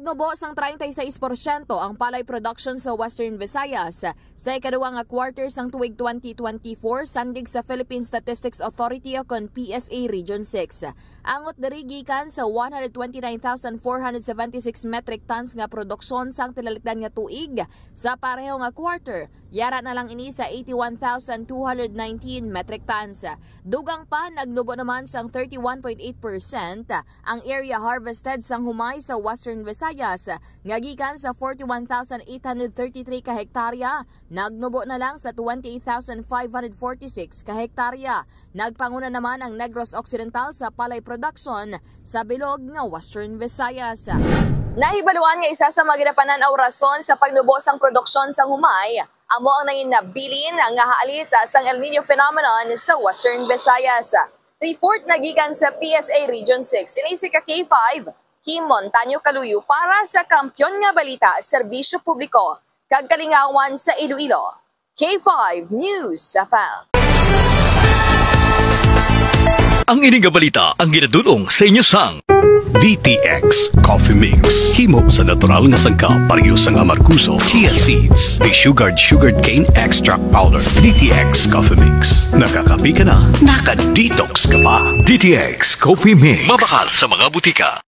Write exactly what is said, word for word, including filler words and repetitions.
Nubo sang treinta y seis porsyento ang palay production sa Western Visayas sa ikaduha nga quarter sang tuig twenty twenty-four, sandig sa Philippine Statistics Authority o kon P S A Region six. Angot diri, gikan sa one hundred twenty-nine thousand four hundred seventy-six metric tons nga produksyon sang tinalikdan nga tuig, sa pareho nga quarter, yara na lang ini sa eighty-one thousand two hundred nineteen metric tons. Dugang pa, nagnubo naman sang thirty-one point eight percent ang area harvested sang humay sa Western Visayas, nga gikan sa forty-one thousand eight hundred thirty-three ka hektarya, nagnubo na lang sa twenty-eight thousand five hundred forty-six ka hektarya. Nagpanguna naman ang Negros Occidental sa palay production sa bilog nga Western Visayas. Nahibaluan nga isa sa mga ginapanan-aw rason sa pagnubo sang produksyon sang humay amo ang nangin nabilin nga haalit sang El Niño phenomenon sa Western Visayas. Report na gikan sa P S A Region six, ini si ka K five, Kim Montaño Kaluyo para sa Kampiyon nga Balita, Serbisyo Publiko, kag Kalingawan sa Iloilo. K five News F M. Ang ini nga balita ang ginadul-ong sa inyo sang D T X Coffee Mix. Himo sa natural nga sangkap, pareho sang amargoso, chia seeds, desugared sugared cane extract powder. D T X Coffee Mix. Nakakape ka na, naka-detox ka pa. D T X Coffee Mix. Mabakal sa mga butika.